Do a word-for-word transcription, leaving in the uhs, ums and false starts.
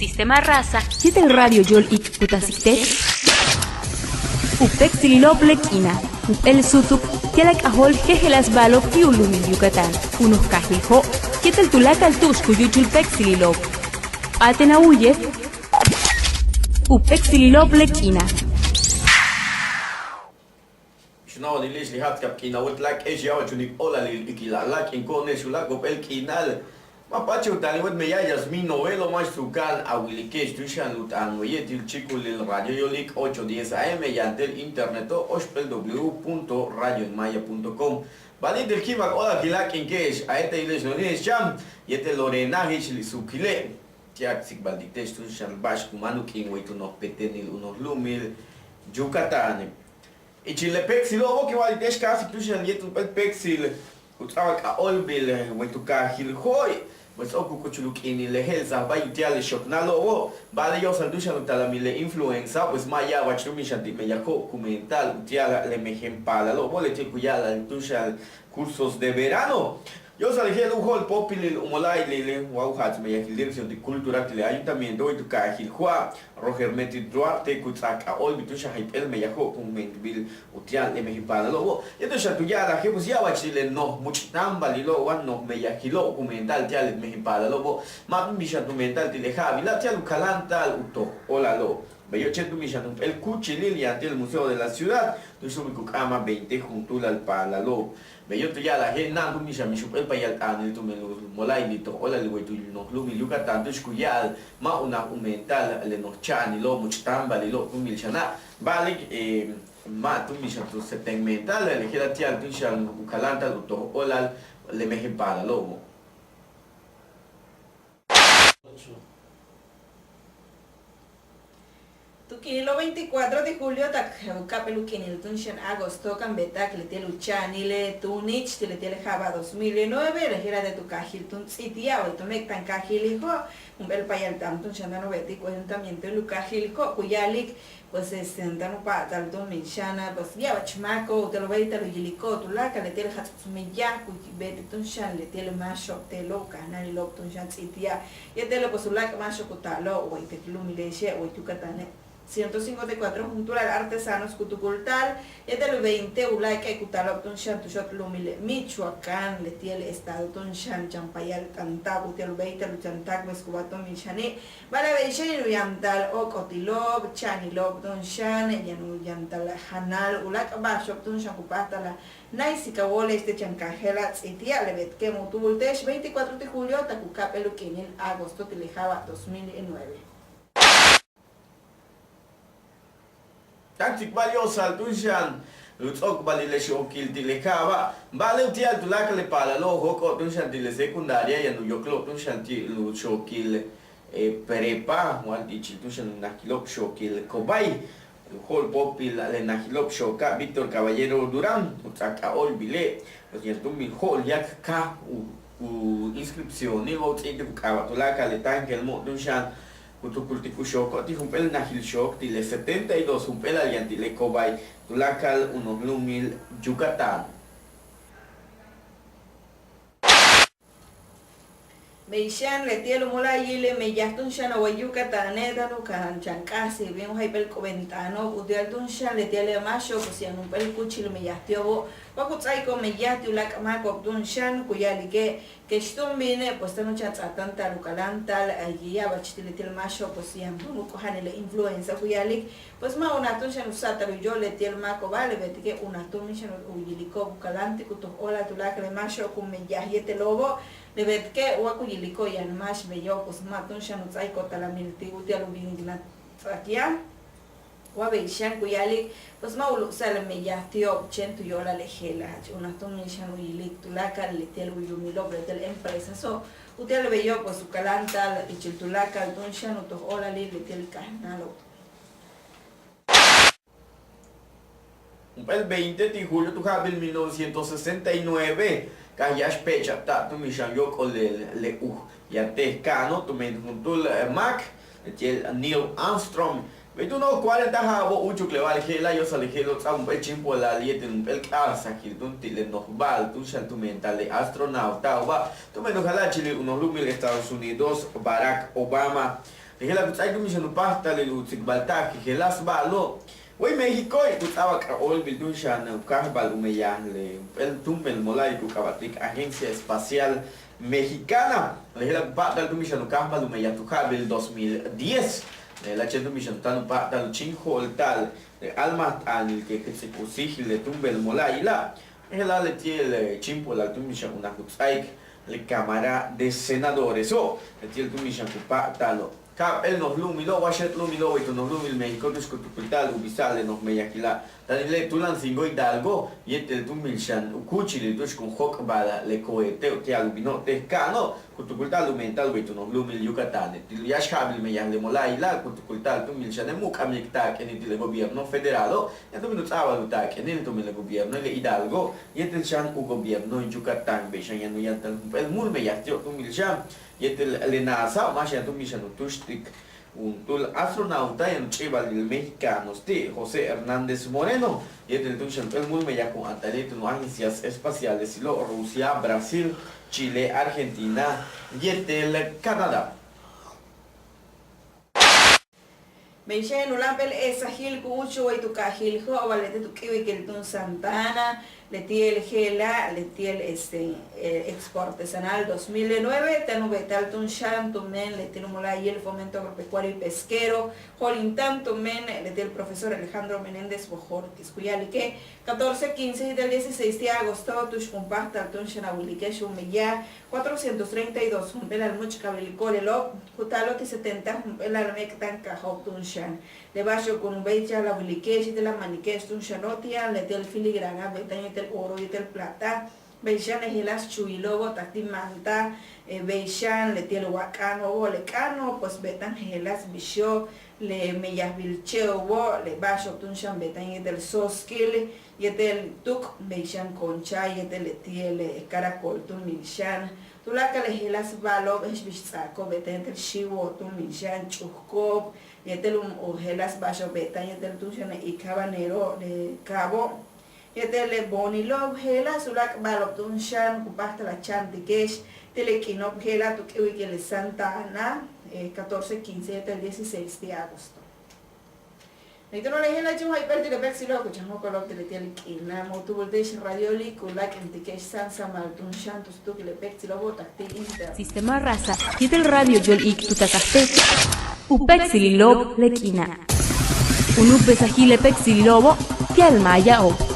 Sistema Rasa yéetel Radio Yóol Iik' ku taasik teech u péektsililo'ob le k'iina', jump'éel súutuk ti'al a k'ajóol jejeláas ba'alo'ob ti' u lu'umil Yucatán, u noj kaajil Jo' yéetel tuláakal tu'ux ku yúuchul péektsililo'ob. P'áaten a wu'uye' u péektsililo'ob le k'iina'. Mix u náajo'onil le ja'atskab k'iina' wéet láak'e'ex, ya'abach u níib óolalil ikil a láak'inko'one'ex uláak' jump'éel k'iinal. Ma' paach u taal in wéet meyaj Yasmín Novelo, máax suuka'an a wilike'ex tu'ux xan u t'aan weye' ti' u chíikulil Radio Yóol Iik' ocho diez A M, yaan ti'al interneto', óoxp'éel w punto radio en maya punto com. Ba'ale' yéetel ki'imak óolal kin láak'inke'ex a yéetele'ex noje'ex chan yéetel Lorena je'ex Suukile', ti'al k tsikbaltik te'ex tu'ux xan ba'ax ku máan u k'iin way tu noj petenil u noj lu'umil Yucatáne'. Ichil le péektsilo'obo' kin wa'alik te'ex káajsik tu'ux xan yéetel jump'éel péektsil ku ts'a'abal k'ajóolbil way tu kaajil Jo', pues ts'o'ok u k'uchul u k'iinil le je'elsaj ba'al uti'al le xoknáalo'obo'. Ba'ale' yo'osal tu'ux xan u talamil le influenza, pues ma' ya'abach túun bin xan ti' meyajo' ku meenta'al uti'al le mejen paalalo'obo' leti'e' ku ya'ala'al tu'ux xan cursos de verano. Yo'osal je'el u jo'olpóopilil u mola'ayilil wa u jaats meyajil dirección ti' cultura ti' le ayuntamiento way tu kaajil Jo', Roger Metti Duarte, ku ts'áaj k'ajóolbil tu'ux xan jayp'éel meyajo' ku meentbil uti'al le mejen paalalo'obo'. Yéetel xan tu ya'alaje' pues ya'abach ti' le noj múuch'táambalilo'ob wa noj meyajilo'ob ku meenta'al ti'al le mejen paalalo'obo'. Ma' túun bin xan tu meenta'al ti' le ja'abila' ti'al u kaláanta'al u toj óolalo'. Beyo' chéen túun bin xan jump'éel kúuchilil yaan ti'al Museo de la Ciudad tu'ux túun bin ku k'amaj veinte juntúulal paalalo'ob. Beyo' tu ya'alaje' na'an túun bin xan mix jump'éel payalt'aanil tumen u mola'ayil toj óolalil way tu noj lu'umil Yucatán tu'ux ku ya'al ma' unaj u meenta'al le noj cha'anilo'ob múuch'táambalilo'ob túun bin xana'. Ba'ale' ma' túun bin xan tu seten meenta'al le je'ela' ti'al túun xan u kaláanta'al u toj óolal le mejen paalalo'obo'. Tu k'iinilo' veinticuatro de julio tak u ka'ap'éel u k'iinil túun xan agosto kan beeta'ak leti'e' u cha'anil tuunich ti' leti'e' ja'aba' dos mil nueve, le je'ela' te' tu kaajil túun Ts'íit Ya'ab way tu méek'táan kaajil Jo', jump'éel payalt'aan túun xan táan u beetik u ayuntamiento ti' u kaajil Jo' ku ya'alik pues este táan u pa'ata'al túun bin xan pues ya'abach máako'ob uti'al u béeytal u yiliko'ob tuláakal leti'e' jats'uts meyaj ku beetik túun xan leti'e' máaxo'ob te'elo' u kajnáalilo'ob túun xan Ts'íit Ya'ab yéetel pues uláak' máaxo'ob ku taalo'ob way t lu'umile'exe' way Yucatáne'. Ciento cincuenta y cuatro juntúulal artesanos ku tukulta'al yéetel veinte uláak'e' ku taalo'ob túun xan tu xot lu'umil Michoacán leti'e' estado túun xan chan payalt'anta'ab uti'al u béeytal u chan táakbesikubáa túun bin xani'. Ba'ale' bey xan yaan u yantal óok'otilo'ob cha'anilo'ob túun xan yaan u yantal janal uláak' ba'axo'ob túun xan ku páajtal a náaysik a wóole'ex te' chan kaajela' Ts'íit Ya'ab le beetike' ma' u tu'ubulte'ex veinticuatro de julio tak u ka'ap'éel u k'iinil agosto ti' le ja'aba' dos mil nueve. Táan k tsikbal yo'osal túun xan u ts'o'okbalil le xookil ti' le ja'aba'. Ba'ale' uti'al tuláakal le paalalo'ob jóok'o' túun xan ti' le secundaria yaan u yoklo'ob túun xan ti' u xookil prepa wa ichil túun xan le najilo'ob xookil Cobay. U jo'olpóopil le najilo'ob xooka' Víctor Caballero Durán u ts'áaj k'ajóolbile' pues yaan túun bin jo'ol yáak káaj u inscripcionil wa u ts'íibtik u k'aaba' tuláakal le táanke'elmo' túun xan ku tukultik u xooko' ti' jump'éel najil xook ti' le setenta y dos jump'éelal yaan ti' le Cobay tuláakal u noj lu'umil Yucatán. Bey xan leti'e' u mola'ayil meyaj túun xan a way Yucatáne' táan u ka'a chan k'a'ajsik bin wa jayp'éel k'ubent'aano'ob uti'al túun xan leti'e' máaxo'ob pues yaan jump'éel kúuchil meyaj ti'obo' wa ku ts'áaiko'ob meyaj ti' uláak' máako'ob túun xan ku ya'alike' kex túun bine' pues táan u chan ts'aatáanta'al u kaláanta'al ya'abach ti' leti'e' máaxo'ob pues yaan túun u k'oja'anil le influenza ku ya'alik pues ma' unaj túun xan u sa'atal u yóol leti'e' máako'oba' le beetike' unaj túun bin xan u yiliko'ob u kaláantik u toj óolal tuláakal le máaxo'ob ku meyaj yéetelo'obo'. Le beetike' wa ku yiliko'ob yaan máax beyo' pues ma' túun xan u ts'áaiko'ob talamil ti' uti'al u bin k ts'áak yaan. Wa bey xan ku ya'alik pues ma' u lu'sa'al meyaj ti'ob chéen tu yóolal le je'ela' jach unaj túun bin xan u yilik tuláakal leti'e' u yuumilo'ob leti'e' empresaso' uti'al beyo' pues u kaláanta'al ichil tuláakal túun xan u toj óolalil leti'e' kajnáalo'ob. Jump'éel veinte ti' julio tu ja'abil mil novecientos sesenta y nueve ka yáax pe'echajta'ab túun bin xan yóok'olil le uj yaan tej ka'ano' tumen juntúul máak leti'e' Neil Armstrong. Bey tu noj cuarenta ja'abo'ob úuchuk le ba'al je'ela' yo'osal le je'elo' ts'a'ab jump'éel chíimpolal yéetel jump'éel k'a'ajsajil túun ti' le noj ba'al túun xan tu meental le astronautao'oba' tumen u jala'achilil u noj lu'umil Estados Unidos Barack Obama. Le je'ela' ku ts'áaik túun bin xan u páajtalil u tsikbalta'ak jejeláas ba'alo'. Way México ku ts'a'abal k'ajóolbil túun xan u káajbal u meyaj le jump'éel túumben mola'ayil ku k'aaba'tik Agencia Espacial Mexicana. Le je'ela' ku pa'ata'al túun bin xan u káajbal u meyaj tu ja'abil dos mil diez. Le je'ela' chéen túun bin xan u táan u pa'ata'al u chíin jo'olta'al le a'almajt'aanil que k ts'áa u síijil le túumben mola'ayila'. Je'ela' leti'e' le chíimpolal túun bin xan unaj u ts'áaik le Cámara de Senadoreso'. Leti'e' túun bin xan ku pa'ata'alo'. Ka'ap'éel noj lu'umilo', wáax yéet lu'umilo' way tu noj lu'umil México tu'ux ku tukulta'al u bisa'al le noj meyajila'. Táanile' tuláansil Cinco Hidalgo yéetel túun bin xan u kúuchilil tu'ux kun jóok'bal le coheteo' ti'al u bino' te' ka'ano'. Ku tukulta'al u meenta'al way tu noj lu'umil Yucatane'. Ti' yáax ja'abil meyaj le mola'ayila' ku tukulta'al túun bin xane' mu'uk'amik taak'inil ti' le gobierno federalo'. Yaan túun bin u ts'a'abal u taak'inil tumen le gobierno le Hidalgo yéetel xan u gobierno Yucatán. Bey xan yaan u yantal jump'éel múul meyaj ti'o' túun bin xan yéetel le NASA máax yaan túun bin xan u túuxtik juntúul astronauta yaan u ch'i'ibalil mexicanos ti' José Hernández Moreno yéetel túun xan jump'éel múul meyaj kun antal yéetel u agencias espacialesilo' Rusia, Brasil, Chile, Argentina yéetel Canadá. Bey xan u láak' p'éel e'esajil ku úuchul way tu kaajil Jo'obal leti' tu k'íiwikil túun Santa Ana, leti'e' je'ela' leti'e' este Expo Artesanal dos mil nueve táan u beeta'al túun xan tumen leti' u mola'ayil Fomento Agropecuario y Pesquero, jo'olinta'an tumen leti'e' profesor Alejandro Menéndez Bojórquez ku ya'alike' catorce, quince yéetel dieciséis ti' agosto tu'ux kun páajtal túun xan a wilike'ex u meyaj cuatrocientos treinta y dos jump'éelal múuch'kabil ko'olelo'ob ku taalo' ti' setenta jump'éelal méek'tankaajo'ob túun xan. Le ba'axo'ob kun béeychajal a wilike'ex yéetel a manike'ex túun xano' ti' yaan leti'e' filigrana beeta'an yéetel oro yéetel plata. Bey xan jejeláas chuuyilo'obo' tak ti' manta, bey xan leti'e' wa k'áano'obo', le k'áano' pues beeta'an jejeláas bixo', le meyajbil che'obo', le ba'axo'ob túun xan beeta'an yéetel sóoskil yéetel tuuk', bey xan concha yéetel leti'e' le caracol túun bin xan. Tuláakal le jejeláas ba'alo'ob je'ex bix ts'aako' beeta'an yéetel xíiwo'ob túun bin xan, ch'ujko'ob yéetel u jejeláas ba'axo'ob beeta'an yéetel túun xan le iik habanero, le kaabo', yéetel le boonilo'ob, jejeláas u láak' ba'alo'ob túun xan ku páajtal a cha'antike'ex ti' le k'iino'ob je'ela' tu k'íiwikil le Santa Ana catorce, quince yéetel dieciséis ti' agosto. Leti' túun le je'ela' chéen way p'éel ti' le péektsilo' ku chan jóok'olo'ob ti' leti'e' k'iina', ma' u tu'ubulte'ex radio Olík u láak'intike'ex sáansamal túun xan tu stuukil le péektsilo'obo' tak ti' internet. Sistema Rasa yéetel radio Yóol Iik tu taasajtej u péektsililo'ob le k'iina'. U nu'ukbesajil le péektsililo'obo' ti'al maaya'ob.